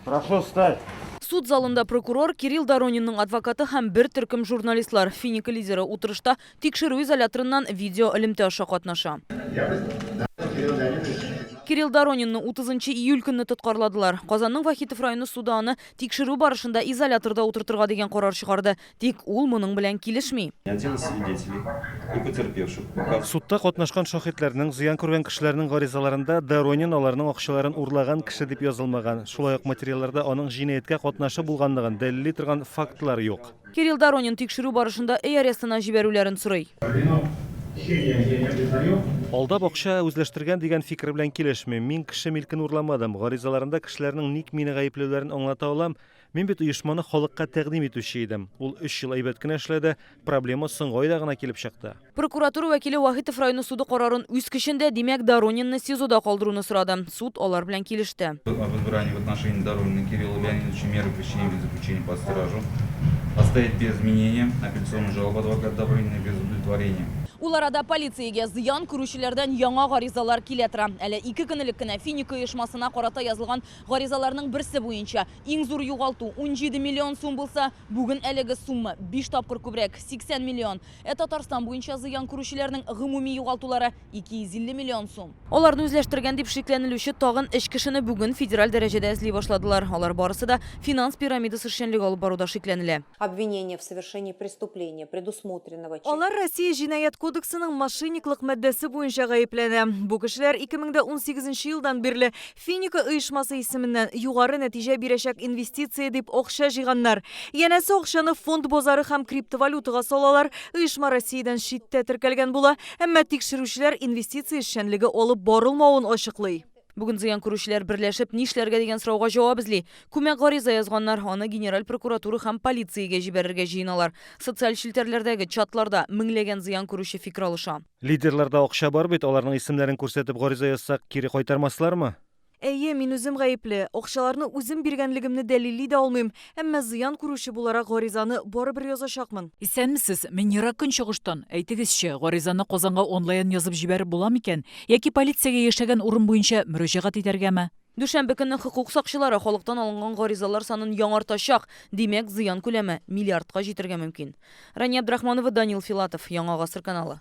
Прошу встать. Суд залында прокурор, Кирилл Доронинның адвокаты һәм бер төркем журналистлар. Финика лидеры утырышта тикшерү изоляторыннан видеоэлемтә аша катнаша. Кирилл Доронинны 30 июль көнне тоткарладылар. Казанның Вахитов районы суды аны тикшерү барышында изоляторда утыртырга дигән карар чыгарды. Тик ул моның белән килешми. Ни один из свидетелей и потерпевших указанных. Судта катнашкан шаһитләрнең, зыян күргән кешеләрнең гаризаларында Доронин аларның акчаларын урлаган кеше дип язылмаган. Шулай ук материалларда аның җинаятькә катнашы булганлыгын дәлилли торган фактлар юк. Кирилл Доронин тикшерү барышында өй арестына җибәрүләрен сорый. Алдап акча үзләштергән дигән фикер белән килешмим. Мин кеше милкен урламадым. Гаризаларымда кешеләрнең ник мине гаепләүләрен аңлата алам. Мин бит оешманы халыкка тәкъдим итүче идем. Ул өч ел әйбәт кенә эшләде, проблема соңгы айда гына килеп чыкты. Прокуратура вәкиле Вахитов районы суды карарын үз көчендә, димәк, Доронинны СИЗОда калдыруны сорады. Суд алар белән килеште. Об избрании в отношении Доронина Кирилла Леонидовича меры пресечения в виде заключения под стражу оставить без изменения, апелляционную жалобу адвоката Добрынина без удовлетворения. Ул арада полициягә зыян күрүчеләрдән яңа гаризалар килә тора. Әле ике көн элек кенә Финика оешмасына карата язылган гаризаларның берсе буенча иң зур югалту 17 миллион сум булса, бүген әлеге сумма 5 тапкыр күбрәк, 80 миллион. Ә Татарстан буенча зыян күрүчеләрнең гомуми югалтулары 250 миллион сум. Аларны үзләштергән дип шикләнелүче тагын өч кешене бүген федераль дәрәҗәдә эзли башладылар. Алар барысы да финанс пирамидасы эшчәнлеге алып баруда шикләнелә. Обвинение в совершении преступления, предусмотренного. Алар Россия Җинаять кодексының мошенниклык маддәсе буенча гаепләнә. Бу кешеләр 2018 нче елдан бирле Финика оешмасы исеменнән югары нәтиҗә бирәчәк инвестиция дип акча җыйганнар. Янәсе акчаны фонд базары һәм криптовалютага салалар, оешма Россиядән читтә теркәлгән була, әмма тикшерүчеләр инвестиция эшчәнлеге алып барылмавын ачыклый. Бүген зыян күрүчеләр берләшеп нишләргә дигән сорауга җавап эзли. Күмәк гариза язганнар, аны Генераль прокуратура һәм полициягә җибәрергә җыеналар. Социаль челтәрләрдәге чатларда меңләгән зыян күрүче фикер алыша. Лидерларда акча бар бит, аларның исемнәрен күрсәтеп гариза язсак, кире кайтармаслармы? Әйе, мин үзем гаепле. Акчаларны үзем биргәнлегемне дәлилли дә алмыйм. Әмма зыян күрүче буларак гаризаны барыбер язачакмын. Исәнмесез, мин Ерак Көнчыгыштан. Әйтегезче, гаризаны Казанга онлайн язып җибәреп була микән? Яки полициягә яшәгән урын буенча мөрәҗәгать итәргәме? Дүшәмбе көнне хокук сакчылары халыктан алынган гаризалар санын яңартачак. Димәк, зыян күләме миллиардка җитәргә мөмкин. Рания Абдрахманова, Данил Филатов, Яңа Гасыр каналы.